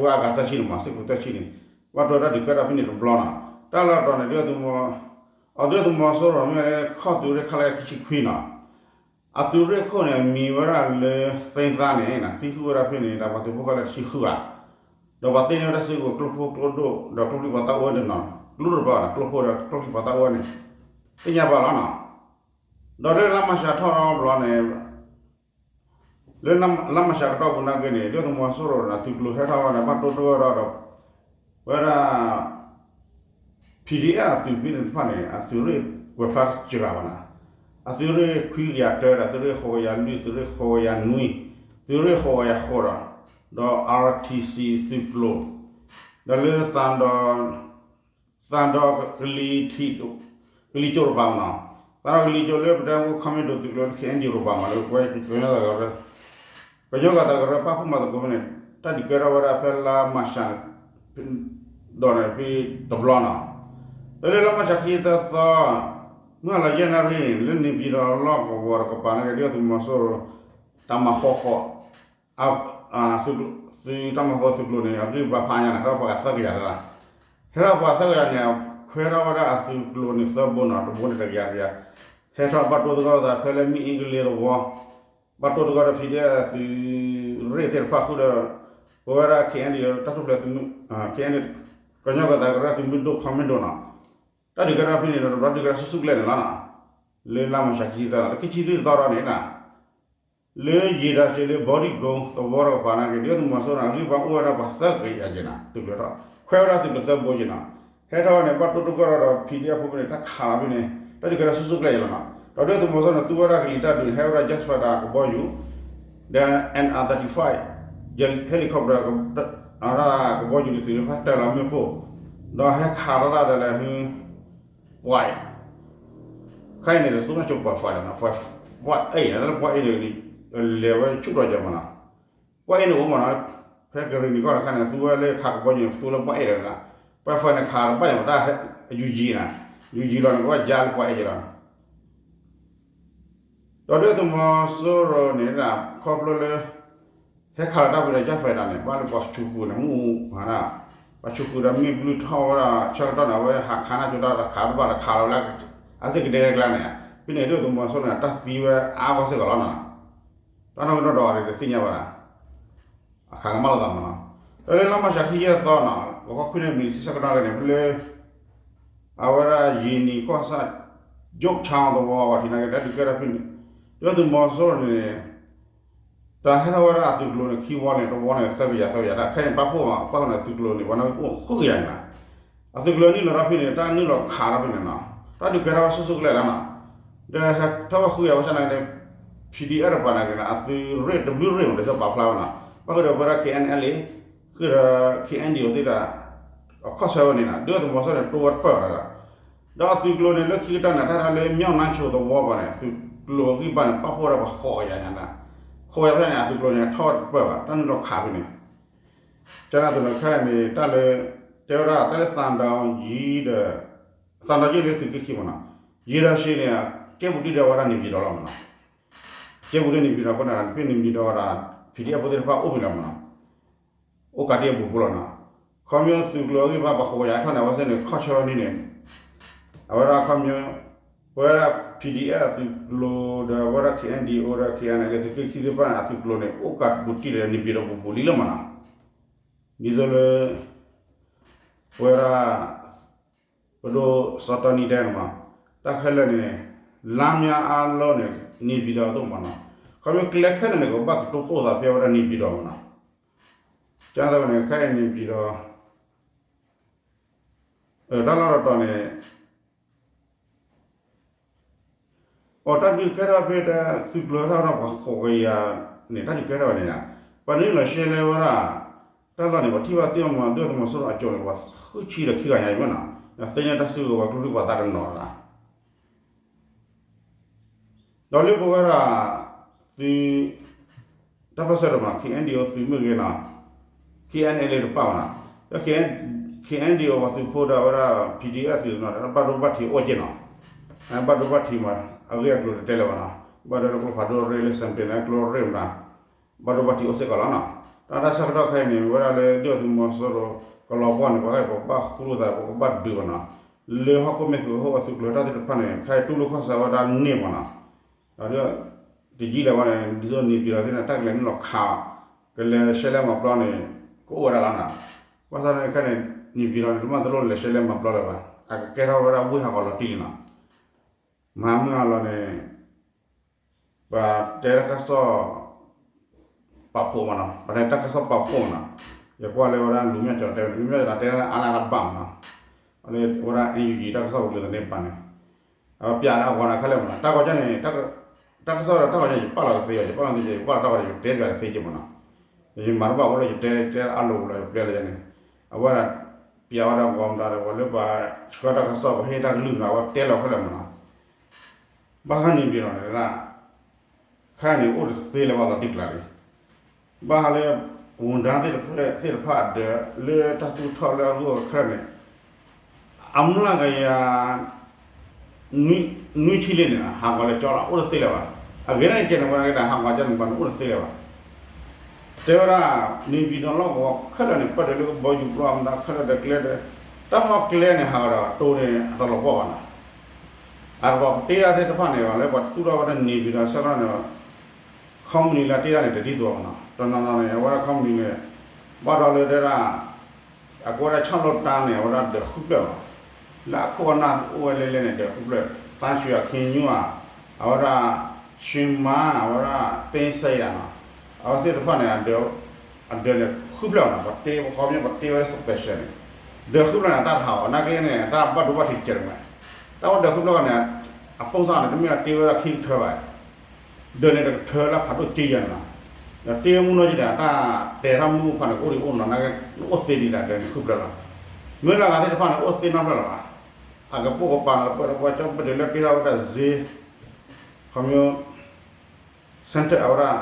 ဝဲအဂၤသၢဆံန့ၣ်မး စ့ၢ်ကီးသၢဆံန့ၣ် ဘၣ်တိၢ်တၢ်ဒုးကဲထီၣ်ဖဲန့ၣ်တဘျီနီၤ တၢ်လီၢ်တတီၤန့ၣ် ဒုၣ်ဒါသုးမီၤ အဒုၣ်ဒါသုးမီၤစိရိၤမ့ၢ်ဝဲခီၣ်သုးရ့ၣ်ခါလၢခံဆံခွံနီၤ အသုးရ့ၣ်ခိၣ်န့ၣ် မံၤဝဲဒၣ်လၢသ့သါန့ၣ် သံဃုာ်ဝဲဒၣ်ဖဲန့ၣ် ဒီးပှၤသုးဖိခဲလၢာ်တဆံဃုဂၤ ဒီးပှၤသ့န့ၢ်ဝဲဒၣ်စုကဝဲၤကျိဖိကျိဒိၣ် ဒီးကျိချံပှၤသၣ်အိၣ်ဝဲန့ၣ်နီၤ ကျိဒိၣ်တပၤဘၣ်နီၤ ကျိဖိဒီးကျိချံပှၤသၣ်အိၣ်ဝဲန့ၣ် သ့ၣ်ညါဘၣ်လီၤနီၤ ဒီးလၢလါမၤရှးထီၣ်ဘျီန့ၣ် လၢလါမၤရှးကတီၢ်ပူၤနာ်က့န့ၣ် ဒုၣ်ဒါသုးမီၤစိရိၤန့ၣ် သုးကျိၤဟဲထီၣ်ဝဲဒီး ဘၣ်တိၢ်တဂီၢ်ဒီး ဝဲဒၣ် PDF အသုးဖဲန့ၣ်တဖၣ်န့ၣ် အသုးရ့ၣ်ကွဲးဖျါတစှၤဘၣ်နီၤ အသုးရ့ၣ်ခွံကယၤတၢဒီး အသုးရ့ၣ်ဃိးကယၤလွံၢ် သုးရ့ၣ်ဃိးကယၤနွံ သုးရ့ၣ်ဃိးကယၤဃိးဒီး ဒီး R T C သုးကျိၤ ဒီးလၢ သံတောင် ကလံၤထံး ကလံၤကၠိတပၤမးနီၤ သံတောင်ကလံၤကၠိလၢပတဲ commando သုးကျိၤ K N D O တပၤမး လၢပဝဲကညီသးကရၢ ကညီကီၢ်သးကရၢပာ်ဖှိၣ်မၤသကိးဖဲန့ၣ် တၢ်ဒုးကဲထီၣ်ဝဲဒၣ်ဖဲလါမၤရှး ဒီးန့ၣ်ဖဲတဘျီနီၤ လၢလၢလါမၤရှးခံသၢသီ မုၢ်ဟါလီၤယဲၢ်နၣ်ရံၣ်န့ၣ် လၢ နေပြည်တော် လီၢ်ကဝီၤတကပၤန့ၣ် ဒုၣ်ဒါသုးမီၤစိရိၤ တၢ်မၤဃီဃီ သုးတၢ်မၤဃီသုးကျိၤန့ၣ် အဂံၢ်ဘါဖးညါန့ၣ် ဟဲထီၣ်ပှၤသၢကယၤတဂၤ ဟဲထီၣ်ပှၤသၢကယၤန့ၣ် ခွဲထီၣ်ဝဲဒၣ်အသုးကျိၤန့ၣ်သၢဘိနီၤ တဘိန့ၣ်တကယၤတကယၤ ဟဲထီၣ်ဘၣ်တိၢ်သဂီၢ်သးဖဲလၢမ့ၣ်အ့ကလ့သဝီ ဘၣ်တိၢ်သဂီၢ်ဒီး PDF သုးရ့ၣ်သ့ၣ်တဖၣ်ဃုာ်ဒီး ပဝဲဒၣ် K N D O တၢ်ထူၣ်ဖျဲးသုးမုၢ် K N D O ကညီကီၢ်သးကရၢသုးမုၢ်ဒိၣ် commando နီၤ တၢ်ဒုးကဲထီၣ်ဖဲန့ၣ်ဒီး တဘျီဒုးကဲထီၣ်ဆူၣ်ဆူၣ်ကျဲန့ၣ်လီၤနီၤ လၢလါမၤရှးခံဆံသၢလီၤ လၢခံဆံလွံၢ်သီဒီးန့ၣ်နီၤ လၢယံၤဒၤစ့လၢ ဘီဒံၣ်ကိသဝီတကပၤနာ်က့ ဒုၣ်ဒါသုးမီၤစိရိၤန့ၣ် အဂံၢ်ဘါအိၣ်ဝဲဒၣ်ပှၤသၢကယၤက့ၤနီၤ သုးကျိၤထီၣ် ခွဲဝဲဒၣ်သုးကျိၤသၢဘိက့ၤနီၤ ဟဲထီၣ်ဝဲန့ၣ် ဘၣ်တိၢ်တဂီၢ်ဒီး PDF ဖိဖဲန့ၣ် တၢ်ခးလီၤဖဲန့ၣ် တၢ်ဒုးကဲထီၣ်ဆူၣ်ဆူၣ်ကျဲယဲလီၤနီၤ ဒီးဒုၣ်ဒါသုးမီၤစိရိၤန့ၣ် သူဝဲဒၣ်ကလံၤတၢ်ဒုး ဟဲဝဲဒၣ် jet fighter ကဘီယူၤ ဒီး M R thirty-five helicopter ကဘီယူၤဒ်သိးလၢဖဲတၢ်လီၤမ့ၣ်ပိၢ် ဒီးဟဲခးထီၣ်တၢ်ဒီးလဲၤဟု ပွဲး ခဲအံၤန့ၣ် တသူနီၢ်ကၠိပှၤ fighter နီၤ fighter န့ၣ် လၢပွဲးအ့ၣ်န့ၣ် လဲၤဝဲဆူၣ်ထီၣ်ယၤမးနီၤ ပွဲးအ့ၣ်န့ၣ်အိၣ်မးနီၤ ဖဲကရ့ၣ်နံၤကီၢ်တခါန့ၣ် သူဝဲလၢခးကဘီယူၤန့ၣ် သူလၢပွဲးအ့ၣ်ဒီး fighter န့ၣ် ခးတဘၣ်ယၤမးတၢ် ယူၤယံၤနီၤ ယူၤယံၤလီၤန့ၣ် ကဘၣ်ယါလၢပွဲးအ့ၣ်ယၤလီၤ ဒီးဒုၣ်ဒါသုးမီၤစိရိၤန့ၣ် ခီဖျိလၢ ဟဲခးလီၤတၢ်ဝံၤဒီး jet fighter န့ၣ် ဘၣ်လၢပှၤဆူးဃုာ်န့ၣ် မ့ၣ်အူဟးဒၣ် ပှၤဆူးဃုာ်ဒီးမ့ၣ်ဘျုးထီၣ်ဝဲဒၣ် ဆၢကတီၢ်န့ၣ် အဝဲဟးခးနၢ်ကၠိတၢ်တခးတဘၣ်တခးလီၤလၢ အသ့ၣ်ကဒဲကဒါကျါန့ၣ် ဖဲန့ၣ်ဒုၣ်ဒါသုးမီၤစိရိၤန့ၣ် တၢ်သံဝဲအါဂီၢ်စ့ၢ်ကီးလီၤနီၤ တၢ်နီၣ်ဂံၢ်နီၣ်ဒွးအီၤန့ၣ် တသ့ၣ်ညါဘၣ်နီၤ အခးကမၣ်လိာ်သးမးနီၤ တၢ်လၢလါမၢ်ၡးခံဆံယဲၢ်သီနီၤ ဂီၤခီခွံနၣ်ရံၣ်မံးနံးဆံဆၢကတီၢ်န့ၣ် ဖဲလၢ အဝဲဒၣ်ယံၤနံၤကီၢ်ဆၣ် ယိးဆၣ်သဝီဝဲထံနာ်က့ တၢ်ဒုးကဲထီၣ်ဖဲန့ၣ် ဒုၣ်ဒါသုးမီၤစိရိၤန့ၣ် တၢ်ဟဲထီၣ်ဝဲဒၣ်အသုးကျိၤန့ၣ် ခံဝီန့ၣ် တဝီန့ၣ် သၢကယၤသၢကယၤ တၢ်ခဲအံၤပာ်ဖှိၣ်မး ပာ်ဖှိၣ်န့ၣ် သုးကျိၤန့ၣ် ပှၤန့ၣ်အိၣ်ဃုကယၤန့ၣ်နီၤ အသုးကျိၤနုာ်လီၤထီၣ်ဖဲန့ၣ် တၢ်နုာ်လီၤခးထီၣ်ဖဲန့ၣ်နီၤ တၢ်ဒုးကဲထီၣ်ဝဲဆူၣ်ဆူၣ်ကလဲာ်လီၤနီၤ ဒီးဟဲထီၣ်ဝဲဃုကယၤဝဲဆၣ်နာ်က့ P D F တပၤနာ်က့န့ၣ် အသုးရ့ၣ်တဘျုးရ့ၣ်မး ဒ်သိးပာ်ဖျါဝဲနီၤ ဘၣ်ဃုာ်ဒီးပဝဲဒၣ် K N L A ဃုာ်ဒီး K N D O သ့ၣ်တၢ် အခီၣ်ဆၢဝဲန့ၣ်နီၤ ဒုၣ်ဒါသုးမီၤစိရိၤန့ၣ် တိဝဲတပၢၢ်ဘၣ်ဒီး ဒီးအသုးကျိၤန့ၣ် လၢခံကတၢၢ်န့ၣ် တၢ်ဟဲလၢမၠီၣ်နါဆိးသဝီပၤန့ၣ် သုးကျိၤအဂံၢ်ဘါန့ၣ် ပာ်ဖှိၣ်ဝဲဒၣ်ပှၤဃိးကယၤညါဒၣ် ဃိးကယၤဖဲန့ၣ် အသုးကျိၤန့ၣ် ထီၣ်တပၢၢ်ဘၣ် တၢ်နုာ်လီၤခးဖဲန့ၣ် ကန့ၣ်အသိးန့ၣ် ခဲအံၤန့ၣ် တၢ်လၢ တဲဝဲဒၣ်တၢ်လၢသးဒီယံၤဒီး သးဒီယံၤလၢသုးက့ခံမးနီၤ ယံၤဒီးရှဲန့ၣ် ကဲပူၤတံၢ်ဒီးဝဲဒၣ်န့ၣ်ပၠံၤဒီးလီၤမးနီၤ ကဲပူၤတံၢ်န့ၣ်ပၠံၤဒီးအဃိန့ၣ် ဖဲန့ၣ်ပၠံၤဒီးဝဲဒၣ် P D F ဖိသ့ၣ်တဖၣ်အိၣ်ဖဲလီၤမးနီၤ အိၣ်ကးတံၢ်အပူၤဖိလီၤနီၤ ခီဖျိသုးကျိၤအဂံၢ်ဘါပှၤဃိးကယၤထီၣ်န့ၣ် အဝဲသ့ၣ်န့ၣ် ခီၣ်ဆၢဝဲန့ၣ်န့ၣ် အဝဲဒၣ်ခီဖျိ ပဝဲဒၣ် P D F အသုးကျိၤဒီး အဝဲဒၣ် K N D O ဒီး K N L A သုးက့ခံသ့ၣ်တဖၣ်န့ၣ် အသုးကျိၤန့ၣ် အိၣ်ကးပူၤတံၢ်ဒီးန့ၣ်ပၠံၤဒီးပူၤပူၤလံလီၤမးနီၤ ဒ်သိးလၢ ပဝဲဒၣ် ပဒိၣ်စီၤတီနံတဲန့ၣ်မး တၢ်ခဲလၢာ်န့ၣ် လါမၠါအါလီၢ်န့ၣ် န့ၣ်ပၠံၤဒီးအသိးမးနီၤ ခီဖျိကျဲခဲလၢာ်န့ၣ် ကဘၣ်ကတိၤဖှိၣ်သးဖဲဝဲဒၣ်န့ၣ်ပၠံၤဒီးမးနီၤ ကန့ၣ်အသိးန့ၣ် ခဲအံၤန့ၣ်ပၠံၤဒီး တၢ်လီၢ်တတီၤန့ၣ် အိၣ်တၢ်ဒုးကဲထီၣ်ဖဲတၢ်သုးကျိၤဟဲထီၣ်ဝဲဒၣ်ပှၤဃိးကယၤန့ၣ် တၢ်ဒုးကဲထီၣ်ဝဲန့ၣ် ပှၤနုာ်လီၤရှဲလဲဝဲဒၣ် တၢ်လီၢ်န့ၣ် ပှၤထံၣ်ဘၣ်သ့ၣ်မး ဒုၣ်ဒါသုးမီၤစိရိၤအကၠိၤန့ၣ် ပှၤဃုဆံဒီးခံဂၤညါအံၤမးနီၤ သ့ၣ်ညါတၢ်စုကဝဲၤကျိချံပှၤသးတနီၤနီၤ ဒီးလၢပဝဲဒၣ် သုး တၢ်ပၢၢ်ဆၢဒိၣ်မး K N D O သုးမ့ၢ်ဂ့ၤနီၤ K N L A တပၣ်မးနီၤ လၢ K N D O ပှၤသုးဖိဒီးအဝဲဒၣ် P D F သုးနီၤ ဘၣ်ဒိဘၣ်ထံးအိၣ်က့နီၤ ဘၣ်ဒိဘၣ်ထံးမး အဂ့ၢ်အကျိၤတတဲလၢၤဘၣ်နီၤ ဘၣ်ဒိလၢကျိဖးဒိၣ်ရ့ၣ်လၢ စဲးပတ့ၣ် န့ၣ် ကျိရ့ၣ်မး ဘၣ်ဒိဘၣ်ထံးအိၣ်စ့ၢ်ကီးလီၤနီၤ တၢ်တၢ်ဆၢကတီၢ်ခဲအံၤန့ၣ် ဝဲဒၣ်လၢဒုၣ်ဒါသုးမီၤစိရိၤ ကလီၤပှီၢ်န့ၣ် ပှၤကဘၣ်ဃူလိာ်သး ပကဘၣ်ဒုးဘၣ်နီၤ လၢဟီၣ်ခိၣ်မဲာ်ဖုးအဟိၣ်အသုးကျိၤတၢ်သ့ၣ်တဖၣ်န့ၣ် ခဲအံၤတူၢ်လိာ်ခီၣ်ဆၢဝဲဒၣ်န့ၢ်မးနီၤ ဒီး တယံာ်လၢၤဘၣ်န့ၣ် ဒ်သိးန့ၣ်ပၠံၤဒီးသ့ၣ်န့ၣ် တၢ်ကလဲၤနုာ်လီၤခး ကလဲၤရှဲလဲမၤပျီန့ၣ် ကအိၣ်ဝဲဒၣ်လီၤနီၤ ဘၣ်ဆၣ်န့ၣ်ခဲန့ၣ် န့ၣ်ပၠံၤဒီးန့ၣ် တမ့ၢ်တလိၣ်လဲၤရှဲလဲမၤပျီလၢၤဘၣ် အကကဲထီၣ်ဝဲဒၣ်ဝ့ၢ်ဟးဂီၤလီၤတံၢ်လံနီၤ မဟါမုၢ်ဟါလီၤန့ၣ် ပှၤတဲတၢ်ကစီၣ် ပာ်ဖှိၣ်မးနီၤ ပှၤတဲတၢ်ကစီၣ်ပာ်ဖှိၣ်မးနီၤ ယကွၢ်လၢဝဲဒၣ်လူၤမၠၢ်ကၠီၤတဲဝဲန့ၣ် လူၤမၠၢ်ကၠီၤတဲဝဲအါလၢအတဘၣ်မးနီၤ လၢဝဲဒၣ် N U G တၢ်ကစီၣ်ပူၤကလုာ်သန့ပာ်န့ၣ် အပၠးလၢအဂီၤန့ၣ်ခဲလၢာ်မးနီၤ တၢ်ဂီၤကၢန့ၣ် တၢ်ကစီၣ်ဒီးတၢ်ဂီၤကၢ ယပာ်လီၤတသ့ဘၣ် ယပာ်လီၤတသ့ ယပာ်လီၤတၢ်ဂီၤ ယတဲပၠးတသ့က့မးနီၤ ယမၤတဘၣ်အိၣ်လၢယတဲတဲအလိၤလီၤ ယပျဲလၢယဲန့ၣ် အဝဲဒၣ် ပၠးဝဲဒၣ်ဂီၤမးဒီး ပှၤလၢပှၤဆှၢတၢ်ကစီၣ် ပှၤဟ့ၣ်တၢ်ကလုၢ်မး အဝဲတဲလီၤခဲလၢာ်မးနီၤ ဘၣ်ဃးန့ၣ်ပၠံၤဒီးန့ၣ် ခါန့ၣ်အိၣ်တသ့လၢၤဘၣ်လီၤတံၢ်ကျါန့ၣ် ဘၣ်ဃးလၢ ဝန်ထမ်းသ့ၣ်တဖၣ် သ့ၣ်တဖၣ်အဒၢး လၢတၢ်သူၣ်ထီၣ်လၢအဂုၤအဂၤခဲလၢာ်န့ၣ် အမျးကယၤ နွံဆံလံန့ၣ် ဟးဂီၤလၢကၠီလီၤ အိၣ်တသ့လၢၤဘၣ်. အဂ့ၢ်န့ၣ်ကဲန့ၣ် ပှၤက့ၤဒၣ်ဟးဂီၤကၠီန့ၣ် ပှၤန့ၣ်အိၣ်တသ့လၢၤဘၣ်. တဲဝဲဒၣ် န့ၣ်ပၠံၤဒီးလီၢ်ကဝီၤခဲလၢာ်န့ၣ် ပၢၢ်ဒီးလၢကဘီယူၤပျီမတၤခဲလၢာ်ဒီးကျဲဒီး တၢ်မ့ၢ်ကျဲန့ၣ် ဟးဂီၤဒီးတိၤန့ၣ် အတလီၤပှီၢ်ဘၣ်နီၤ. အတဘၣ်ပတ့ဒၣ်သ့ၣ်တဖၣ်န့ၣ် လၢပှၤသူၣ်ထီၣ်ဝဲဒၣ်န့ၣ်ပၠံၤဒီးဆၢကတီၢ်န့ၣ် company လၢတ့ဒၣ်န့ၣ် တဒ်သိးဘၣ်နီၤ. တနီၤနီၤန့ၣ် အဝဲဒၣ် company န့ၣ် ဘၣ်ဒီးလၢတဲဒၣ် အကဝဲဒၣ်ဆီၣ်လိၣ်တၢ်န့ၣ် အဝဲဒၣ်ဒၢးဃုဖျၢၣ်လီၤ. လၢအခိၣ်အနၢ်အိၣ်ဝဲလဲၣ်လဲၣ်န့ၣ် ဒၢးဃုဖျၢၣ်, သးဆူၣ်အခံညူဧါ, အဝဲဒၣ် ဆှံမါ, အဝဲဒၣ် သ့စဲယၤနီၤ. အဝဲသ့ၣ်တဖၣ်န့ၣ် အဒၢးန့ၣ်ဃုဖျၢၣ်နီၤ, ပတ့ပဃီမ့ၢ်ပတ့ဝဲ special န့ၣ် ဒၢးဃုဖျၢၣ်န့ၣ် တၢ်တဟးဂီၤ နာ်က့န့ၣ် တၢ်ဘၣ်ဒိဘၣ်ထံးတကဲးတမဲာ်, တၢ်ဝဲဒၢးဃုဖျၢၣ်န့ၣ် အပိၢ်သၣ်န့ၣ် တမ့ၢ်အတ့ဝဲဒၣ်ခံကထၢဘၣ်, ဒၢးန့ၣ်တကထၢလၢဖးဒိၣ်က့ယဲၢ်န့ၣ်လီၤ. ဒီးတ့ဝဲမုၢ်နီၢ်က့ဒီး တၢ်တဲထီၣ်မုၢ်ဖးန့ၣ် ကအိၣ်ဒံးအိၣ်နီၤ နကအိၣ်သ့ဒံးဒၣ်ဒၢးန့ၣ်ဃုဖျၢၣ်လီၤ. မ့ၢ်လၢအဂၤသ့ၣ်တဖၣ်န့ၣ် အိၣ်သ့နီတဖျၢၣ်လီၤဘၣ်. အကပိာ်ကပၤလီၤ ပှၤဒီးပှၤကၠီပဒုးလၢတ့ထီၣ်ဝဲဒၣ်စ့ ခီဖျိ center အဝဲဒၣ်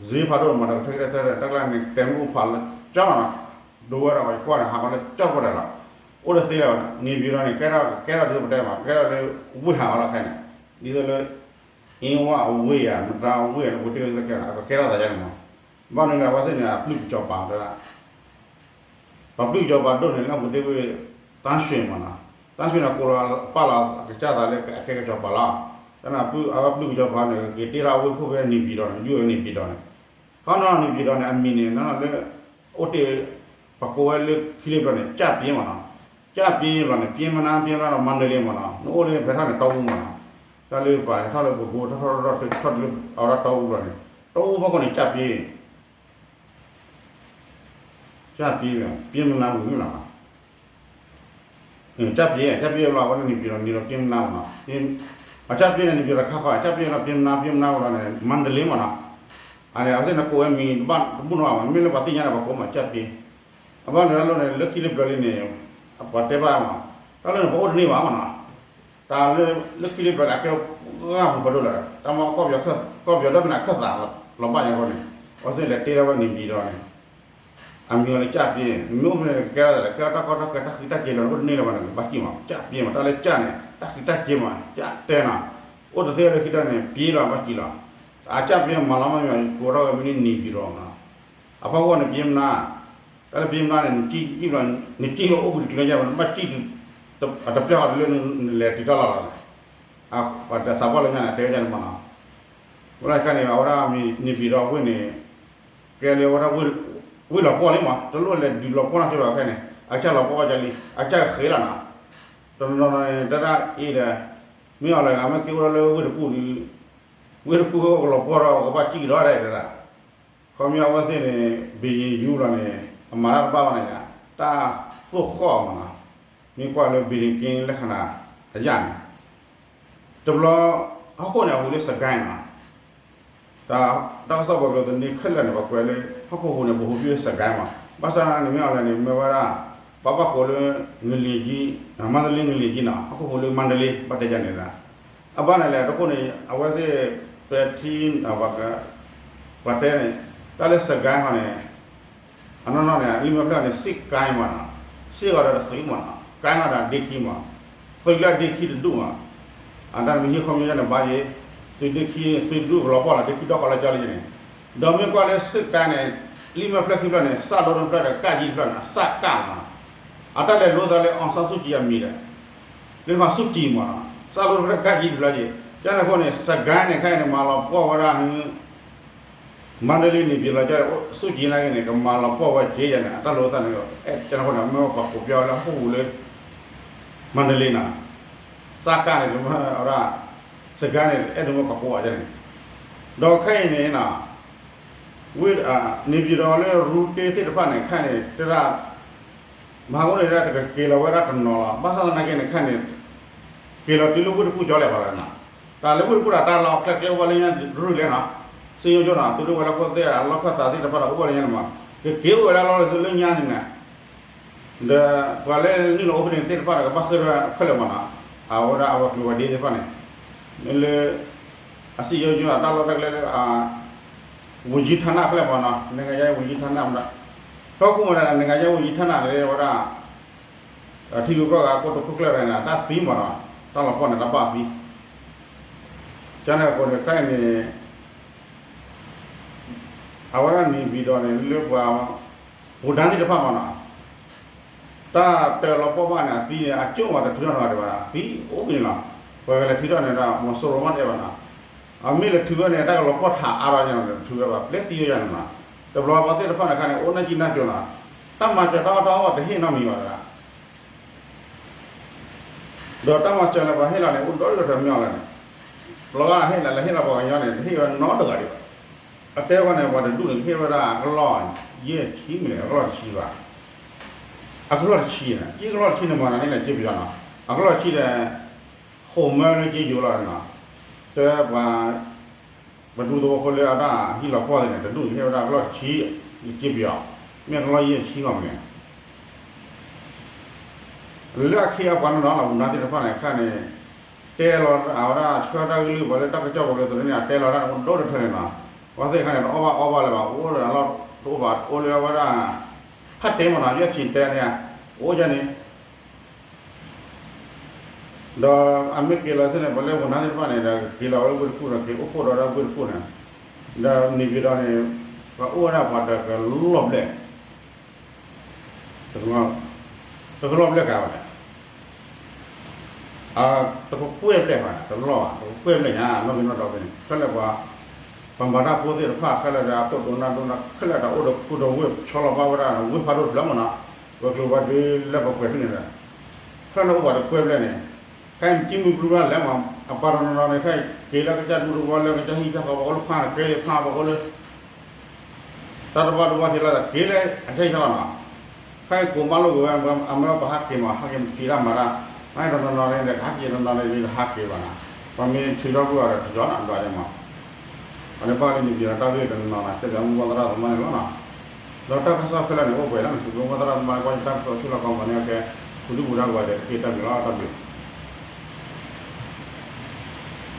စ့ဖးဒိၣ်မးဒီး ကထၢက့ၤတၢ်ထဲ တၢ်ကျါန့ၣ် တဲမုၢ်ဖးလၢကၠီလီၤနီၤ, ဒိဝဲဒၣ်ပှၤကွၢ်န့ၣ် ဟးဂီၤလၢကၠီပှၤဒၣ်လီၤ. အိၣ်တသ့လၢၤဘၣ်, န့ၣ်ပၠံၤဒီးန့ၣ် ကဲထီၣ် ကဲထီၣ်ဒ်သိးပတဲမး ကဲထီၣ်လၢ ဝ့ၢ်ဟးဂီၤလီၤခဲန့ၣ်, ဒ်သိးလၢ အ့ဝါအဝ့ၢ်ဧါ မတၤအဝ့ၢ်ဧါ လၢပူၤတ့ၢ်ဝဲသ့ၣ်ကဲန့ၣ် အကကဲထီၣ်သးယါန့ၣ်မး. ဘၣ်န့ၣ်လၢအဝဲသ့ၣ်န့ၣ် အပျုၢ်ကစီၤပၤတဲဒၣ် ပှၤပျုၢ်ကစီၤပၤဒိၣ်န့ၣ် လၢပူၤတ့ၢ်ဝဲ သန်းရွှေမးနီၤ, သန်းရွှေန့ၣ် ကိးလီၤပာ်လီၤအကစၢ်သးလၢအကဲကစီၤပၤလီၤ. တၢ်န့ၣ် အဝဲပျုၢ်ကစီၤပၤန့ၣ် က့ၤတ့ထီၣ်အဝ့ၢ်ခိၣ်ဖဲန့ၣ်ပၠံၤဒီးန့ၣ် ယူၢ်ဝဲန့ၣ်ပၠံၤဒီးန့ၣ်, ခီနီၤန့ၣ်ပၠံၤဒီးန့ၣ် အမံၤန့ၣ် နီၤလၢ အိၣ်တ့ၢ် ပှၤကိးဝဲလၢခံလၢဘျီန့ၣ် ကၠၢ်ပျ့မးနီၤ, ကၠၢ်ပျ့ဘျီန့ၣ် ပျ့မနါ ပျ့မနါဒီး မန္တလေးမးနီၤ, နအိၣ်လၢဖဲထီၣ်န့ၣ် တီအူမးနီၤ, တၢ်လၢပှၤထီၣ်လၢပကိ ထီၣ်ထီၣ်ထီၣ်ထီၣ်လၢအဝဲဒၣ်တီအူဘျီန့ၣ်, တီအူဖီခိၣ်န့ၣ် ကၠၢ်ပျ့ ကၠၢ်ပျ့, ပျ့မနါဝံၤမးနီၤ, ကၠၢ်ပျ့ ကၠၢ်ပျ့ဘျီ အဝဲန့ၣ်န့ၣ်ပၠံၤဒီးန့ၣ်ဒီးပျ့မနါမးနီၤ, အကၠၢ်ပျ့န့ၣ် န့ၣ်ပၠံၤဒီးခါဃီ ကၠၢ်ပျ့ဒီးပျ့မနါ ပျ့မနါဝံၤဒီးန့ၣ် မန္တလေးမးနီၤ, အန့ၣ်အဝဲသ့ၣ်န့ၣ်ကိးဝဲမံၤတဘၣ်တဘူၣ်နီၤဘၣ်မး မ့ၢ်လၢပှၤသ့ၣ်ညါန့ၣ် ပှၤကိးမးကၠၢ်ပျ့, အဘၣ်န့ၣ်တၢ်လီၢ်န့ၣ် လၢခံလၢဘျီလံန့ၣ် ပှၤတဲဘၣ်မး, တၢ်လီၢ်န့ၣ် ပှၤအိၣ်တန့ၢ်ဘၣ်မးနီၤ, တၢ်လၢ လၢခံလၢဘျီန့ၣ် အကဲဂၢ်ပူၤဖးဒိၣ်လီၤ, တၢ်မ့ၢ်ကီၢ်ပယီၤ ကီၢ်ပယီၤဒီဘ့ၣ်န့ၣ် အခၢၣ်သးလီၤဘၣ်ညါဃီန့ၣ်, အဝဲသ့ၣ်လဲၤတ့ထီၣ်ဝဲန့ၣ်ပၠံၤဒီးန့ၣ် အမံၤအီၤလၢကၠၢ်ပျ့, မ့ၢ်အိၣ်ဖဲန့ၣ် ကကဲထီၣ်သးလဲၣ်, ကဲထီၣ်တၢ်ကီတၢ်ခဲတၢ်ဃံးတၢ်စ့ၤလီၤ အိၣ်တန့ၢ်လၢၤဘၣ်န့ၣ် ဘၣ်စံၣ်မး ကၠၢ်ပျ့မး, တၢ်လၢကၠၢ်န့ၣ် တၢ်ဃံးတၢ်စ့ၤမး ကၠၢ်တဲနီၤ, အိၣ်တသ့လၢခံတၢ်န့ၣ် ပျ့လီၤ ဘၣ်စံၣ်လီၤ, အကၠၢ်ပျ့မးလီၤမးမး ကိးထီၣ်ဝဲမ့ၢ်န့ၣ် န့ၣ်ပၠံၤဒီးနီၤ, အဖီခိၣ်န့ၣ် ပျ့မနါ, တၢ်လၢပျ့မနါန့ၣ် နကၠံၣ်လီၤ အိၣ်ဘှံးတကျၢၤယါ ဘၣ်စံၣ် တပျၢ်ဃီတလၢနလဲၤတုၤတၢ်လီၢ်လီၤန့ၣ်, ပှၤသးပှၢ်လၢညါန့ၣ် တဲဝဲဒ်န့ၣ်မးနီၤ, ဝဲဒၣ်ခဲန့ၣ် အဝဲဒၣ်န့ၣ်ပၠံၤဒီးဝ့ၢ်န့ၣ် ကဲလၢအဝဲဒၣ် ဝ့ၢ်လီၤပှီၢ်လံမး တလိၣ်လဲၤဒုးလီၤပှီၢ်နီၢ်က့ဘၣ်ခဲန့ၣ် အကစၢ်လီၤပှီၢ်ဝဲဒ်လံ အကစၢ်ဃဲၤလီၤနီၤ, တနီၤနီၤန့ၣ် တၢ်ဒၣ်အ့ဒီး မ့ၢ်အီၤလၢဂၤမ့ၢ်က့ၤအိၣ်ထီၣ်လၢဝ့ၢ်တကူၣ်ဒီး ဝ့ၢ်တကူၣ်ကလီၤပှီၢ်ဒီး ကဘၣ်စံၣ်ကဒီးဒၣ်တဒၣ်, ခီဖျိအဝဲသ့ၣ်န့ၣ် ဘ့ၣ်ယံၤယူလီၤန့ၣ် အမၤတၢ်တဘၣ်ဘၣ်န့ၣ်ယါ, တၢ်သိၣ်ဃီၣ်မးနီၤ, မ့ၢ်ကွၢ်လၢ ဘ့ၣ်ဒ့က့လၢခနၤ အယၣ်န့ၣ် တဘျီ ဟီၣ်ခိၣ်န့ၣ် အဟူးလၢစကဲနီၤ, တၢ်ကစီၣ်ပှၤကလုာ်သန့ၤခဲလၢာ်န့ၣ် ပှၤကွဲးလၢ ဟီၣ်ခိၣ်ဟူးန့ၣ် ပဟူးဖဲစကဲမး, ဘၣ်ဆၣ်န့ၣ်မ့ၢ်အီၤလဲၣ်န့ၣ် မ့ၢ်ဝဲဒၣ် ပှၤဘၣ်ကိးလၢ ငလၢကၠံ, မန္တလေးငလၢကၠံနီၤ, ဟီၣ်ခိၣ်ဟူးလၢမန္တလေး ဘၣ်တဲယါန့ၣ်လၢ အဘၣ်န့ၣ်လဲၣ် တခိၣ်န့ၣ် အဝဲသ့ၣ် ပဲာ်ထံ ပှၤတဲန့ၣ် တၢ်လၢစကဲဃီန့ၣ် အနီၢ်နီၢ်န့ၣ် လံာ်မဲာ်ဖျၢၣ်န့ၣ် စ့ၣ်ကဲမးနီၤ, စ့ၣ်ဃီဒီးတသုးမးနီၤ, ကဲဃီဒီးဒ့ခံမး, သုးလၢအဒ့ခံတဒူၣ်မး, အတၢ်မ့ၢ်ဟံးခိၣ်မ့ၢ်ယါန့ၣ်ဘၣ်ယဲ, သုးဒ့ခံ သုးတဒူၣ်ကလီၤပှီၢ်လီၤ ဒ့ခံဒီကီၢ်လၢကၠီလံန့ၣ်, ဒီးမ့ၢ်ကွၢ်လၢစ့ၣ်ကဲန့ၣ် လံာ်မဲာ်ဖျၢၣ်ခံဖျၢၣ်န့ၣ် စၣ်ဒိတဖျၢၣ်ဒီးကၣ်ယံတဖျၢၣ်န့ၣ် စၣ်ကၣ်မးနီၤ, အတၢ်လဲၤလိသးလၢ အောင်ဆန်းစုကြည် အမံၤဒီး လၢမၤဆူၣ်ကံၤမးနီၤ, စၣ်ဒိတဖျၢၣ်ကၣ်ယံတဖျၢၣ်ယဲ, ကန့ၣ်အဃိန့ၣ် စကဲန့ၣ် ခဲအံၤန့ၣ် မၤလီၤပှီၢ်ဝဲဒၣ် မန္တလေးန့ၣ် ဘံၤလီၤကၠီ ဆူၣ်ကံၤနာ်က့န့ၣ် ကမၤလီၤပှီၢ်ဝဲက့ယဲန့ၣ် အတၢ်လိာ်သးန့ၣ် အဲၣ်ကန့ၣ်အဃိန့ၣ် မ့ၢ်ပှၤကိးပျီလၢဟီၣ်ခိၣ်ဟူးလၢ မန္တလေးနီၤ, စကဲန့ၣ် မ့ၢ်ဝဲဒၣ် စကဲန့ၣ် အဲၣ်ဒိးမ့ၢ်ပှၤကိးဂၤန့ၣ်, ဒီးခဲအံၤန့ၣ်နီၤ ဝ့ၢ် န့ၣ်ပၠံၤဒီးလၢရူတ့သ့ၣ်တဖၣ်န့ၣ် ခဲအံၤန့ၣ် တရၣ် မၤဟးဂီၤန့ၣ်ဒၣ်တကက့ၤလီၤဝဲဒၣ်တနီၤလီၤ. ဘၣ်ဆၣ်သနာ်က့န့ၣ် ခဲအံၤန့ၣ် က့ၤလီၤတုၤလၢဝ့ၢ်တကူၣ်ကၠီလဲၣ်ဘၣ်ဒီးနီၤ, တၢ်လၢဝ့ၢ်တကူၣ်တၢ်တၢ်လီၢ်ကျဲကျဲအိၣ်ဘၣ်လၢညါရူၢ်လဲၣ်နီၤ, စံယိယိနီၤ သုးဒိၣ်ဝဲၤလီၢ်ခိၣ်သ့ၣ်အလီၢ်ခၢၣ်သးသ့ၣ်တဖၣ်ဒီးအိၣ်ဘၣ်လၢညါန့ၣ်မး, ကက့ၤအိၣ်ဝဲဒၣ်လီၢ်လၢသုးလၢညါန့ၣ်န့ၣ် ဒီးပှၤလၢနုာ်လီၤအိၣ်ဖဲန့ၣ်သ့ၣ်တဖၣ်ဒီး ကဘၣ်ဃ့ၢ်ထီၣ်ခဲလၢာ်မးနီၤ, အဝဲဒၣ်အဝဲၤကျိၤဝဲၤဒ့သ့ၣ်တဖၣ်န့ၣ်, မ့ၢ်လၢ အစံယိယိအတၢ်လီၢ်တၢ်ကျဲလၢ ဝန်ကြီးဌာန ခဲလၢာ်မးနီၤ, နိုင်ငံခြားရေးဝန်ကြီးဌာန မးဒီး, ဖီခိၣ်မးဒီး နိုင်ငံခြားရေးဝန်ကြီးဌာန န့ၣ်ဝဲဒၣ် ထံဂုၤကီၢ်ဂၤ ကီၢ်တခိၣ်ကျၢၢ်န့ၣ် တၢ်သံမးနီၤ, တၢ်လီၤပှီၢ်န့ၣ် တၢ်ဘၣ်သံ, ကန့ၣ်အဃိန့ၣ် ခဲအံၤန့ၣ် အဝဲဒၣ်န့ၣ်ပၠံၤဒီးန့ၣ် လၢပှၤ ဝူၤဒၣ်သ့ၣ်တဖၣ်မးနီၤ, တၢ်တလီၤပှီၢ်ဘၣ်န့ၣ် အသံန့ၣ် အကၠိၣ်မးတထုးထီၣ်နီတဂၤဒံးဘၣ်နီၤ, သံအိၣ်က့ၤန့ၣ်လီၤ, ပှၤကလဲၤထုးထီၣ်န့ၣ်ဒီး မီၤစိရိၤမးတဲဘၣ်နီၤ, အမ့ၢ်လဲၤထုးဝဲန့ၣ် တၢ်ကလီၤပှီၢ်ထးအါထီၣ်ညါန့ၣ် ထုးဝဲဘၣ် ပျဲသံဝဲယါန့ၣ်နီၤ, တဘျီပှၤသ့ၣ်တဖၣ်န့ၣ်ခါန့ၣ် အိၣ်နၢ်ကံနၢ်ကၠိၤနီၤ, တၢ်မၤစၢၤတၢ်အီၣ်ဘၣ်တဟ့ၣ်နီတမံၤဘၣ်တဂၤ ဒီးတၢ်မၤစၢၤလၢပှၤဟ့ၣ်လီၤန့ၣ် အိၣ်ဒီဒူၣ်ဒီထၢမ့ၢ်အီၤလၢန့ၣ်, လီၤဂာ်ဟ့ၣ်လီၤ လဲၤဟ့ၣ်လီၤပှၤကညီန့ၣ် တဟ့ၣ်ဝဲနီတဂၤဒံးဘၣ်, အတဲဝဲန့ၣ် ပှၤတဒူၣ်န့ၣ် ကဟ့ၣ်ဝဲဒၣ်အကလီၢ်ယဲၢ်ဆံမ့ၢ်လဲၣ် အကလီၢ်တဆံဘၣ်, အကလီၢ်တဆံန့ၣ် က့ကလီၢ်တဆံန့ၣ်မၤနၤန့ၣ်လဲၤက့ပယီၤနီၤ, အကလီၢ်တဆံဒီး အိၣ်မၢလၢက့ယိၤလီၤနီၤ, တဲပှၤ ပဒူသဝီဖိလၢအတၢ်ဟံၣ်လီၤပှီၢ်သ့ၣ်န့ၣ် တဒူၣ်ဟ့ၣ်ဝဲဒၣ်ကလီၢ်တဆံ ယက့ပယီၤ, မ့ၢ်ကလီၢ်ယဲၢ်ဆံဂီၢ်မ့ၢ်န့ၣ် လၢအခံအပှၤနီၢ်နီၢ်လီၤ ပူၤနါသ့ၣ်တဖၣ်န့ၣ် ခါန့ၣ် တဲလီၤအဝဲဒၣ်ဆှၢတၢ်ကလုၢ်ပှၤလၢတၢ်ကစီၣ်ပူၤလၢသုးန့ၣ် အတဲလီၤတၢ်ဒိၣ်တထၢန့ၣ်နီၤ, ပှၤသ့ၣ်တဖၣ်န့ၣ် တအီၣ်ဘၣ်အီဘၣ်လၢၤဘၣ် အိၣ်ဒီးအလီၢ်တအိၣ်ဘၣ် အိၣ်လၢအဝဲဒၣ် ဖးတဲမ့ၢ်နီၤ ယဲၢ်ဆံတဲန့ၣ် အိၣ်ယဲၢ်န့ၣ် ဒီးအမ့ၢ်က့ၤလီၤသ့ၣ်န့ၣ် ပှၤလၢပူၤနါသ့ၣ်တဖၣ်န့ၣ် ဒီးက့ၤလီၤဝဲလၢဝ့ၢ်တကူၣ်ဒီး က့ၤအိၣ်ဖှိၣ်ဒီးဝဲဒၣ်ဝ့ၢ်တကူၣ်န့ၣ်, ဒီးန့ၣ်က့ၤဒီးန့ၣ် ပှၤအိၣ်ဝဲဒၣ်ပှၤတကလီၢ်ဘျဲၣ် တကလီၢ်ဘျဲၣ်ကးဝဲန့ၣ် တကကွဲၢ်ဘျဲၣ်ဘၣ် တလီၢ်ဘၣ် တကကွဲၢ်ဘျဲၣ်ညါ နီၣ်ဂံၢ်နီၣ်ဒွးဖဲန့ၣ် ခဲလၢာ်ပှၤ ပှၤမၤတၢ်ဖိသ့ၣ်တဖၣ် ခဲလၢာ်ဒီးအခိၣ်ဒိးနၢ်ဒိးနၢ် ခဲလၢာ်ဒီးအိၣ်ဒီးခူဒီးဝ့ၢ်ဆီလီၤဘၣ်ဝဲဒၣ် ဝ့ၢ်ဖးဒိၣ်တဖျၢၣ်မ့ၢ်နီၤ ပှၤကျိၤဝဲဒၣ်လၢပကွဲးဖဲန့ၣ်ဒီး ခဲလၢာ်အိၣ်ပှၤတကွဲၢ်ဘျဲၣ်န့ၣ် ခဲအံၤမ့ၢ်တံမုၢ်ပြူၢ်ဘၣ်လဲၣ်မး အပှၤတနီၤနီၤန့ၣ် ခဲအံၤက့ၤလၢကစၢ်ဒူသဝီလၢကစၢ်ဟံၣ်ကစၢ်ဃီပှၤအိၣ်လၢဖၣ်န့ၣ် က့ၤလၢဖၣ်ပှၤအိၣ်လၢ တၢ်တဘၣ်တဘၣ်ထံလၢက့ၤလၢအထံၣ်ဆၢနီၤ, ခဲအံၤကိးမးလိာ်ကွဲဝဲ အမၢပှၤဟးက့ၤမး ဟးက့ၤမ့ၢ်က့ၤတၢ်မၤတၢ်, မ့ၢ်တနီၤနီၤန့ၣ် ဟးက့ၤတနီၤန့ၣ် ဟးက့ၤဘၣ်နီၤ, ပှၤမ့ၢ်ထုးထီၣ်ကွံာ်အီၤဒီးထုးထီၣ်နီၤ ဒွးန့ၣ်မး, ပှၤန့ၣ်ဘၣ်လၢန့ၣ်ပှၤတၢ်ဂ့ၢ်တနီၤနီၤ တဲဒီးမုၢ်ဘီသရၣ်သမါန့ၣ်လီၤနီၤ, ဒီးတၢ်ကစီၣ်ခဲလၢာ်န့ၣ် အိၣ်ပှဲၤလၢနသုးမုၢ်ဘီသရၣ်သမါန့ၣ် ကွၢ်ယတၢ်ကစီၣ်ဆူလီၤကီမးန့ၣ် ကဲ ပူၤဒုၣ်ပူၤဒါကဝဲၤဒဲးတက့ၢ်တၢ်ဂ့ၤလီၤ တၢ်ဘျုး